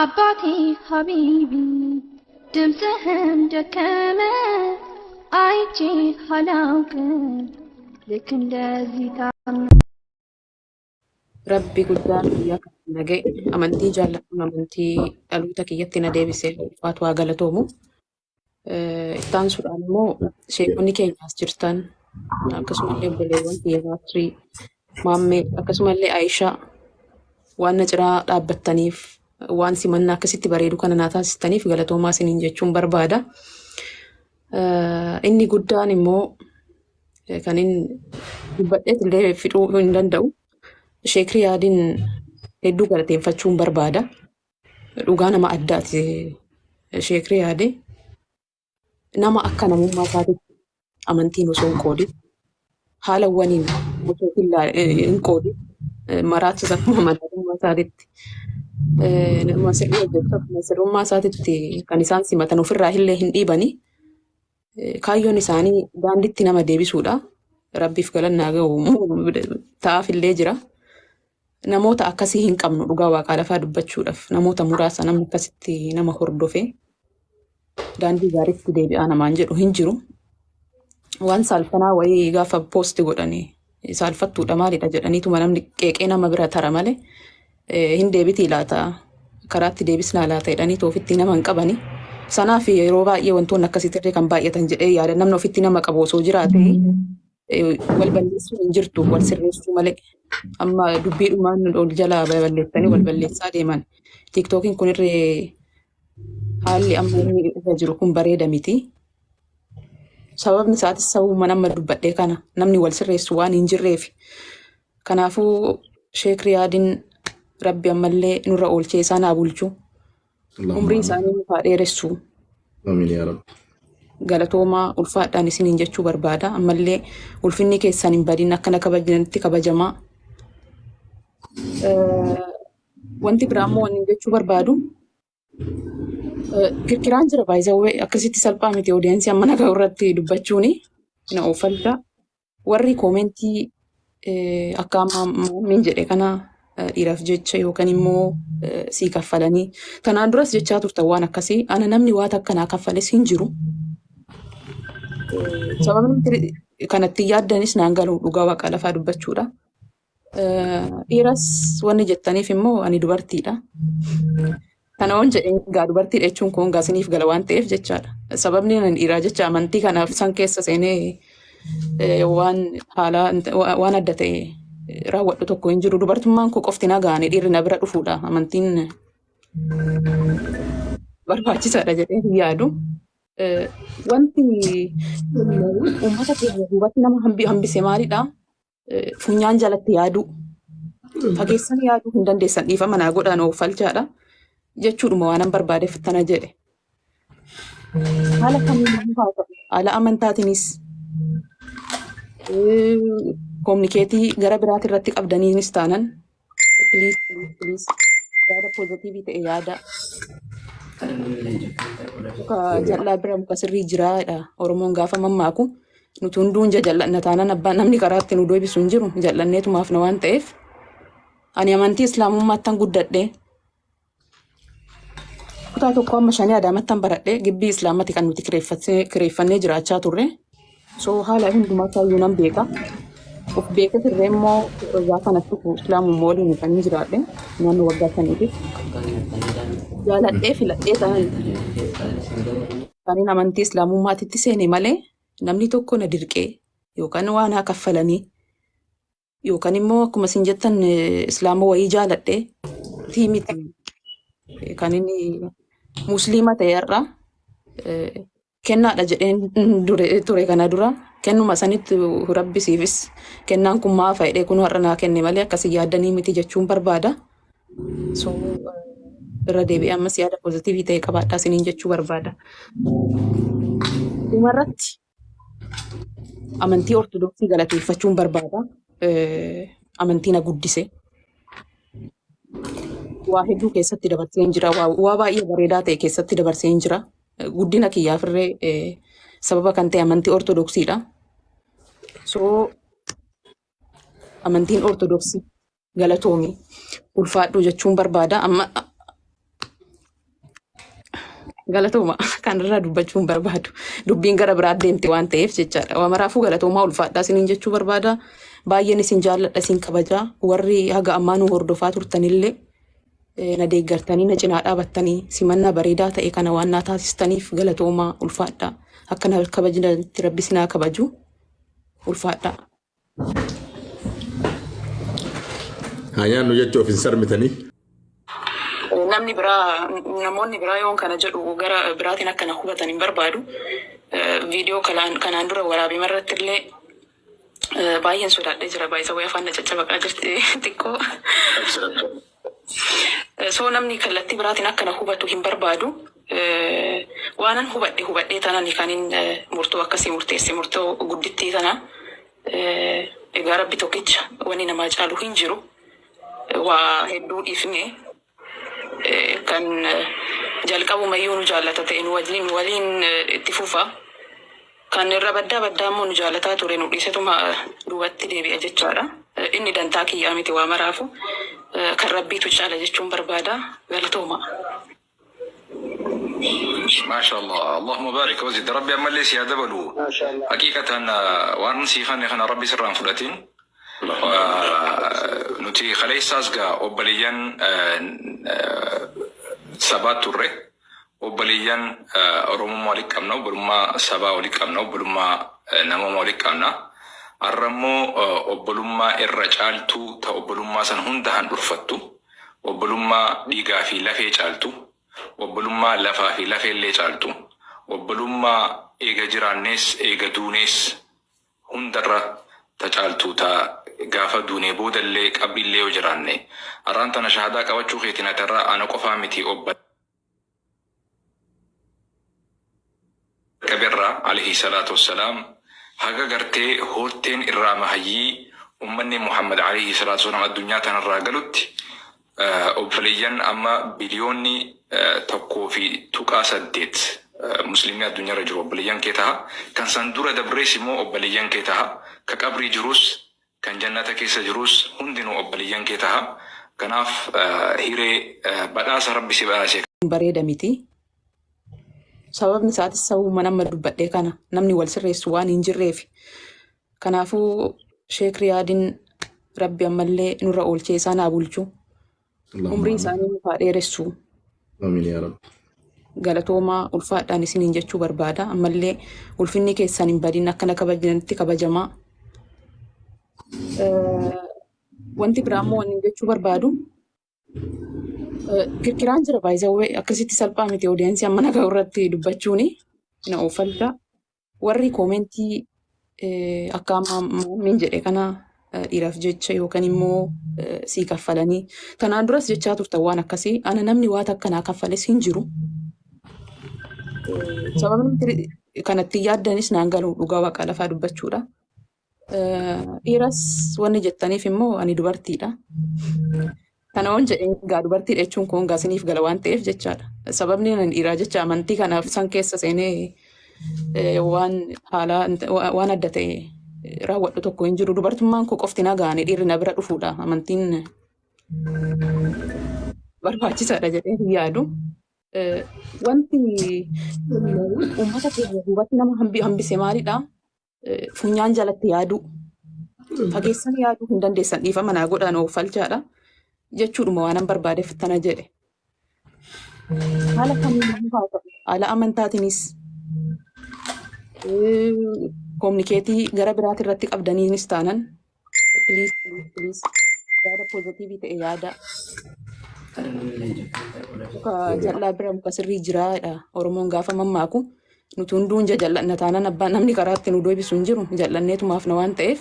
አባቴ ሀቢቢ ድምፅህም ደከመ አይቼ አላውቅም ልክ እንደዚህ ታመ Rabbi guddaan guyyaa kana na ga'e amantii jaalladhuun amantii dhaloota kiyyatti na deebise ulfaatu haa galatoomu. Itti aansuudhaan immoo sheekonni keenya as jirtan akkasumallee obboleewwan kiyya Naasrii, Maammee akkasumallee Aayishaa waan na ciraa dhaabbattaniif waan simannaa akkasitti bareedu kana naa taasistaniif galatoomaa isiniin jechuun barbaada. Inni guddaan immoo kan inni dubbadheet illee fixuu hin danda'u. Sheek Riyaadiin hedduu galateeffachuun barbaada. Dhugaa nama addaati Sheek Riyaadi. Nama akka namummaa isaatitti amantiin osoo hin qoodin haalawwaniin osoo hin qoodin maraatu akkuma maraatummaa isaatitti nama sirrii hojjetu akkuma sirrummaa isaatitti kan isaan simatan ofirraa illee hin dhiibani. Kaayyoon isaanii daanditti nama deebisuudha. Rabbiif galannaa gahu ta'aaf illee jira. Namoota akkasii hin qabnu dhugaa waaqaa lafaa dubbachuudhaaf namoota muraasa namni akkasitti nama hordofe daandii gaariitti deebi'aa namaan jedhu hin jiru. Waan saalfanaa wayii gaafa poosti godhanii saalfattuudha maalidha jedhaniituma namni qeeqee nama bira tara malee hin deebitii laata karaatti deebisnaa laata jedhanii ofitti nama hin qabani. Sanaaf yeroo baay'ee wantoonni akkasiitirree kan baay'atan jedhee yaada namni ofitti nama qabu osoo jiraate wal balleessuun hin jirtu wal sirreessuu malee. Amma dubbiidhumaan ol jalaa balleessanii wal balleessaa deeman. Tiiktookiin kunirree haalli amma inni irra jiru kun bareeda miti. Sababni isaatis sababuma nama dubbadhee kana namni wal sirreessu waan hin jirreef. Kanaafuu Sheek Riyaadiin Rabbi ammallee nurra oolchee isaan haa bulchu. Umrii isaanii nuuf haa dheeressu. Amiin yaa Rabbi. Galatoomaa ulfaadhaan isiniin jechuu barbaada. Ammallee ulfinni keessan hin badin akkana kabajanitti kabajamaa. Wanti biraa immoo wanni jechuu barbaadu kirkiraan jira baay'isawwee akkasitti salphaa miti odeensii amma nagaa irratti dubbachuuni na oofalcha. Warri koomentii akka amma maammiin jedhe kana dhiiraaf jecha yookaan immoo sii kaffalanii tanaan duras jechaa turtan waan akkasii ana namni waan akkanaa kaffales hin jiru. Sababni kanatti yaaddanis naan galu dhugaa waaqa lafaa dubbachuudha. Dhiiras wanni jettaniif immoo ani dubartiidha. Kana waan jedheen gaa dubartiidha jechuun kun gaa isiniif gala waan ta'eef jechaadha. Sababni ani dhiiraa jecha amantii kanaaf san keessa seenee waan haala waan adda ta'e raawwadhu tokko hin jiru. Dubartummaan koo qofti na gaane dhiirri na bira dhufuudha. Amantiin barbaachisaadha jedhee hin yaadu. Wanti uummata keenya duubatti nama hambise maalidha? Funyaan jalatti yaaduu. Fageessanii yaaduu hin dandeessan dhiifama naa godhaan ooffalchaadha. Jechuudhuma waanan barbaadeef tana jedhe. Haala kamiin haa ta'u haala amantaatiinis kominikeetii gara biraati irratti qabdaniinis taanan please please please yaada pozitiivii ta'e yaada. Muka jal'aa bira muka sirrii jiraadha. Oromoon gaafa mammaaku nuti hunduun jajal'anna taanaan abbaan namni karaatti nu deebisu hin jiru jal'anneetumaaf na waan ta'eef ani amantii islaamummaattan guddadhe kutaa tokko amma shanii adaamattan baradhe gibbii islaamatti kan nuti kireeffannee jiraachaa turre. So haala hundumaa isaayyuu nan beeka. Of beeka turre immoo gaafa natti dhufu islaamummaa waliin kan inni jiraadhe naannoo waggaa shaniitiif. Jaaladhee filadhee tanan kanin amantii islaamummaatitti seene malee namni tokko na dirqee yookaan waan haa kaffalanii yookaan immoo akkuma isin jettan islaama wayii jaaladhe tii miti kan inni musliima ta'e har'a kennaadha jedheen ture kana dura kennuma sanitti rabbi siifis kennaan kun maa fa'edhe kun har'a naa kenne malee akkasii yaaddanii miti jechuun barbaada. So irra deebi'ee ammas yaada pozitiivii ta'e qabaadhaa isiniin jechuu barbaada. Dhumarratti amantii Ortodoksii galateeffachuun barbaada. Amantii na guddise. Waa hedduu keessatti dabarsee hin jira. Waa baay'ee bareedaa ta'e keessatti dabarsee hin jira. Guddina kiyyaafirree sababa kan ta'e amantii Ortodoksiidha. So amantiin Ortodoksii galatoomi ulfaadhu jechuun barbaada. Amma Galatooma kanarraa dubbachuu hin barbaadu. Dubbiin gara biraa deemte waan ta'eef jechaadha. Waa maraafuu galatoomaa ulfaadhaa isiniin jechuu barbaada. Baay'een isin jaalladha isin kabajaa. Warri haga ammaa nu hordofaa turtanillee na deeggartanii na cinaa dhaabattanii simannaa bareedaa ta'e kana waan naa taasistaniif galatoomaa ulfaadhaa. Akka na kabajanitti rabbi isin haa kabaju ulfaadhaa. Haa nyaannu jechuuf hin sarmitanii. Namni biraa namoonni biraa yoon kana jedhu gara biraatiin akka na hubatan hin barbaadu. Viidiyoo kanaan dura waraabema irratti illee baay'een sodaadhee jira. Baay'isa wayii afaan na caccabaqaa jirti xiqqoo. So namni kallattii biraatiin akka na hubatu hin barbaadu. Waanan hubadhe hubadhee tanan kanin murtoo akkasii murteesse murtoo guddittii tana. Egaa rabbi tokkicha wanni namaa caalu hin jiru. Waa hedduu dhiifne kan jalqabumayyuu nu jaallata ta'e nu waliin nu waliin itti fufa. Kan irra baddaa baddaa immoo nu jaalataa ture nu dhiisetuma duubatti deebi'a jechaadha. Inni dantaa kiyyaa miti waa maraafu kan rabbiitu caala jechuun barbaada. Galatooma. Maasha Allah. Allahumma barik wazid. Rabbi ammallee si haa dabalu. Maasha Allah. Haqiiqatan waan sii kanne kana Rabbi sirraan fudhatin. Nuti kaleessaas gaa obboleeyyan sabaa turre. Obboleeyyan Oromummaa walitti qabna, obbolummaa sabaa walitti qabna, obbolummaa namoomaa walitti qabna. Har'a immoo obbolummaa irra caaltuu ta obbolummaa san hunda handhurfattu, obbolummaa dhiigaa fi lafee caaltu, obbolummaa lafaa fi lafeellee caaltu, obbolummaa eega jiraannees eega duunees hundarra ta caaltu ta gaafa duunee boodallee qabriillee yoo jiraanne arraan tana shahadaa qabachuu keetiin ati arra ana qofaa miti obba qaberraa aleyhi salaatu wassalaam haga gartee horteen irraa mahayyii ummanni Muhammad aleyhi salaatu wassalaam addunyaa tanarraa galutti obboleeyyan amma biliyoonni 1.8 muslimni addunyaarra jiru obboleeyyan kee taha. Kan san dura dabrees immoo obboleeyyan kee taha. Ka qabrii jirus kan jannata keessa jirus hundinuu obboleeyyan kee taha. Kanaaf hiree badhaasa Rabbi si badhaase bareeda miti. Sababni isaatis sababuma nama dubbadhee kana namni wal sirreessu waan hin jirreef. Kanaafuu Sheek Riyaadin Rabbi ammallee nurra oolchee isaan haa bulchu. Allahumma Umrii amiin. isaanii nuuf haa dheeressu. Amiin yaa Rabbi. Galatoomaa ulfaadhaan isiniin jechuu barbaada. Ammallee ulfinni keessan hin badin akkana kabajanitti kabajamaa. Wanti biraa immoo wanni jechuu barbaadu kirkiraan jira baay'isawwee akkasitti salphaa miti audience amma nagaa irratti dubbachuuni na oofalcha. Warri comment akka amma maammiin jedhe kana dhiiraaf jecha yookaan immoo sii kaffalanii kanaan duras jechaa turtan waan akkasii ana namni waan takka naa kaffales hin jiru. Sababni kanatti yaaddanis naan galu dhugaa waaqa lafaa dubbachuudha. Dhiiras wanni jettaniif immoo ani dubartiidha. Kana waan jedheen gaa dubartiidha jechuun kun gaa isiniif gala waan ta'eef jechaadha. Sababni ani dhiiraa jecha amantii kanaaf san keessa seenee waan haala waan adda ta'e raawwadhu tokko hin jiru. Dubartummaan koo qofti na gaane dhiirri na bira dhufuudha. Amantiin barbaachisaadha jedhee hin yaadu. Wanti uummata keenya duubatti nama hambise maalidha? Funyaan jalatti yaaduu. Fageessanii yaaduu hin dandeessan dhiifama naa godhaan ooffalchaadha. Jechuudhuma waanan barbaadeef tana jedhe. Haala kamiin haa ta'u haala amantaatiinis communicate gara biraati irratti qabdaniinis taanan please please please yaada positive ta'e yaada. Muka jal'aa bira muka sirrii jiraadha. Oromoon gaafa mammaaku nuti hunduun jajal'anna taanan abbaan namni karaatti nu deebisu hin jiru jal'anneetumaaf na waan ta'eef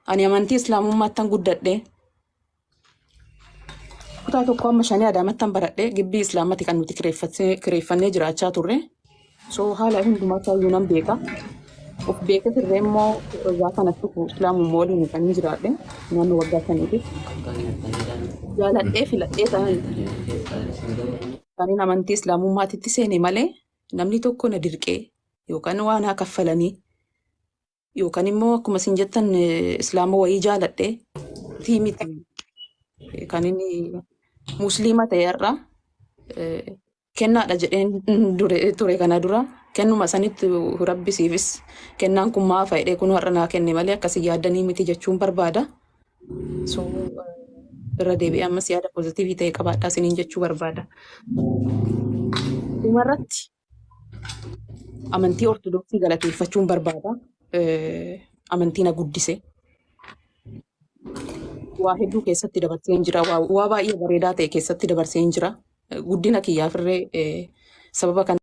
ani amantii islaamummaattan guddadhe kutaa tokko amma shanii adaamattan baradhe gibbii islaamatti kan nuti kireeffannee jiraachaa turre. So haala hundumaa isaayyuu nan beeka. Of beekee turre immoo gaafa na dhufu islaamummaa waliin kan inni jiraadhe naannoo waggaa shaniitiif. Jaaladhee filadhee ta'an amantii islaamummaatitti seene malee namni tokko na dirqee yookaan waan haa kaffalanii yookaan immoo akkuma isin jettan islaama wayii jaaladhee miti kan inni musliima ta'e har'a. Kennaadha jedheen ture kana dura kennuma sanitti Rabbi siifis kennaan kun maa fa'edhe kun har'a naa kenne malee akkasii yaaddanii miti jechuun barbaada. So irra deebi'ee ammas yaada positive ta'e qabaadhaa isiniin jechuu barbaada. Dhumarratti amantii Ortodoksii galateeffachuun barbaada. Amantii na guddise. Waa hedduu keessatti dabarsee hin jira. Waa baay'ee bareedaa ta'e keessatti dabarsee hin jira. Guddina kiyyaafirree sababa kana.